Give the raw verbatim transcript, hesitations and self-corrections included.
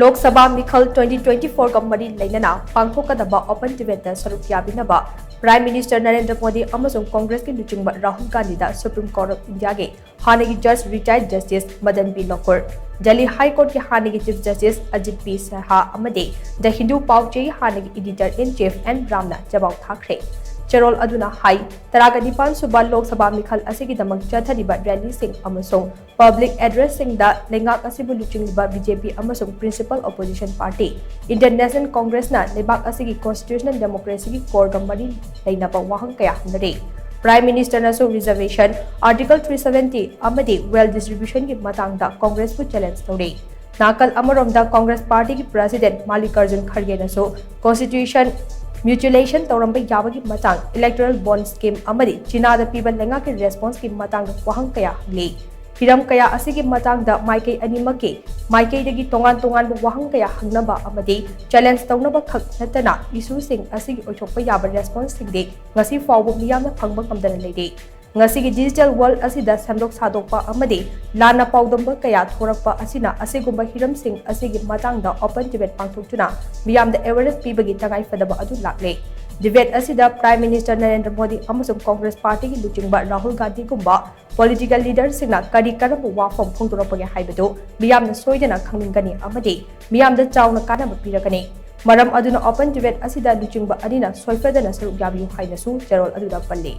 ꯂꯣꯛ ꯁꯚꯥ ꯃꯤꯈꯜ twenty twenty-four ꯒ ꯃꯔꯤ ꯂꯩꯅꯅ ꯄꯥꯡꯊꯣꯛꯀꯗꯕ open debate ꯇ ꯁꯔꯨꯛ ꯌꯥꯕꯤꯅꯕ Prime Minister ꯅꯔꯦꯟꯗ꯭ꯔ ꯃꯣꯗꯤ ꯑꯃꯁꯨꯡ Congress ꯀꯤ ꯂꯨꯆꯤꯡꯕ Rahul ꯒꯥꯟꯙꯤꯗ Supreme Court of India ꯒꯤ ꯍꯥꯟꯅꯒꯤ Judge Retired Justice Madan B Lokur, Delhi High Court ꯀꯤ ꯍꯥꯟꯅꯒꯤ Chief Justice ꯑꯖꯤꯠ ꯄꯤ ꯁꯥꯍ ꯑꯃꯗꯤ The Hindu ꯄꯥꯎꯆꯦꯒꯤ ꯍꯥꯟꯅꯒꯤ Editor in Chief ꯑꯦꯟ ꯔꯥꯝꯅ ꯖꯕꯥꯎ ꯊꯥꯈ꯭ꯔꯦ꯫ ꯆꯦꯔꯣꯜ ꯑꯗꯨꯅ ꯍꯥꯏ, ꯇꯔꯥꯒ ꯅꯤꯄꯥꯟ ꯁꯨꯕ ꯂꯣꯛ ꯁꯚꯥ ꯃꯤꯈꯜ ꯑꯁꯤꯒꯤꯗꯃꯛ ꯆꯠꯊꯔꯤꯕ rally ꯁꯤꯡ ꯑꯃꯁꯨꯡ public address ꯁꯤꯡꯗ ꯂꯩꯉꯥꯛ ꯑꯁꯤꯕꯨ ꯂꯨꯆꯤꯡꯂꯤꯕ B J P ꯑꯃꯁꯨꯡ principal opposition party Indian National Congress ꯅ ꯂꯩꯕꯥꯛ ꯑꯁꯤꯒꯤ constitutional democracy ꯒꯤ core ꯒ ꯃꯔꯤ ꯂꯩꯅꯕ ꯋꯥꯍꯪ ꯀꯌꯥ ꯍꯪꯅꯔꯤ꯫ Prime Minister ꯅꯁꯨ reservation, Article three seventy ꯑꯃꯗꯤ wealth distribution ꯒꯤ ꯃꯇꯥꯡꯗ Congress ꯄꯨ challenge ꯇꯧꯔꯤ꯫ ꯅꯥꯀꯜ ꯑꯃꯔꯣꯝꯗ Congress party ꯒꯤ President ꯃꯥꯜꯂꯤꯀꯥꯔꯖꯨꯟ ꯈꯔꯒꯦꯅꯁꯨ constitution mutilation ꯇꯧꯔꯝꯕ ꯌꯥꯕꯒꯤ ꯃꯇꯥꯡ, electoral bond scheme ꯑꯃꯗꯤ ꯆꯤꯅꯥꯗ ꯄꯤꯕ ꯂꯩꯉꯥꯛꯀꯤ response ꯀꯤ ꯃꯇꯥꯡꯗ ꯋꯥꯍꯪ ꯀꯌꯥ ꯍꯪꯂꯤ꯫ ꯍꯤꯔꯝ ꯀꯌꯥ ꯑꯁꯤꯒꯤ ꯃꯇꯥꯡꯗ ꯃꯥꯏꯀꯩ ꯑꯅꯤꯃꯛꯀꯤ ꯃꯥꯏꯀꯩꯗꯒꯤ ꯇꯣꯉꯥꯟ ꯇꯣꯉꯥꯟꯕ ꯋꯥꯍꯪ ꯀꯌꯥ ꯍꯪꯅꯕ ꯑꯃꯗꯤ challenge ꯇꯧꯅꯕ ꯈꯛ ꯅꯠꯇꯅ, issue ꯁꯤꯡ ꯑꯁꯤꯒꯤ ꯑꯣꯏꯊꯣꯛꯄ ꯌꯥꯕ response ꯁꯤꯡꯗꯤ ꯉꯁꯤ ꯐꯥꯎꯕ ꯃꯤꯌꯥꯝꯅ ꯐꯪꯕ ꯉꯝꯗꯅ ꯂꯩꯔꯤ꯫ ꯉꯁꯤꯒꯤ digital world ꯑꯁꯤꯗ ꯁꯦꯝꯗꯣꯛ ꯁꯥꯗꯣꯛꯄ ꯑꯃꯗꯤ ꯂꯥꯟꯅ ꯄꯥꯎꯗꯝꯕ ꯀꯌꯥ ꯊꯣꯔꯛꯄ ꯑꯁꯤꯅ ꯑꯁꯤꯒꯨꯝꯕ ꯍꯤꯔꯝꯁꯤꯡ ꯑꯁꯤꯒꯤ ꯃꯇꯥꯡꯗ open debate ꯄꯥꯡꯊꯣꯛꯇꯨꯅ ꯃꯤꯌꯥꯝꯗ awareness ꯄꯤꯕꯒꯤ ꯇꯉꯥꯏꯐꯗꯕ ꯑꯗꯨ ꯂꯥꯛꯂꯦ꯫ Debate ꯑꯁꯤꯗ Prime Minister ꯅꯔꯦꯟꯗ꯭ꯔ ꯃꯣꯗꯤ ꯑꯃꯁꯨꯡ Congress party ꯒꯤ ꯂꯨꯆꯤꯡꯕ ꯔꯥꯍꯨꯜ ꯒꯥꯟꯙꯤꯒꯨꯝꯕ political leader ꯁꯤꯡꯅ ꯀꯔꯤ ꯀꯔꯝꯕ ꯋꯥꯐꯝ ꯐꯣꯡꯗꯣꯔꯛꯄꯒꯦ ꯍꯥꯏꯕꯗꯨ ꯃꯤꯌꯥꯝꯅ ꯁꯣꯏꯗꯅ ꯈꯪꯅꯤꯡꯒꯅꯤ ꯑꯃꯗꯤ ꯃꯤꯌꯥꯝꯗ ꯆꯥꯎꯅ ꯀꯥꯟꯅꯕ ꯄꯤꯔꯒꯅꯤ꯫ ꯃꯔꯝ ꯑꯗꯨꯅ open debate ꯑꯁꯤꯗ ꯂꯨꯆꯤꯡꯕ ꯑꯅꯤꯅ ꯁꯣꯏꯐꯗꯅ ꯁꯔꯨꯛ ꯌꯥꯕꯤꯌꯨ ꯍꯥꯏꯅꯁꯨ ꯆꯦꯔꯣꯜ ꯑꯗꯨꯗ ꯄꯜꯂꯤ꯫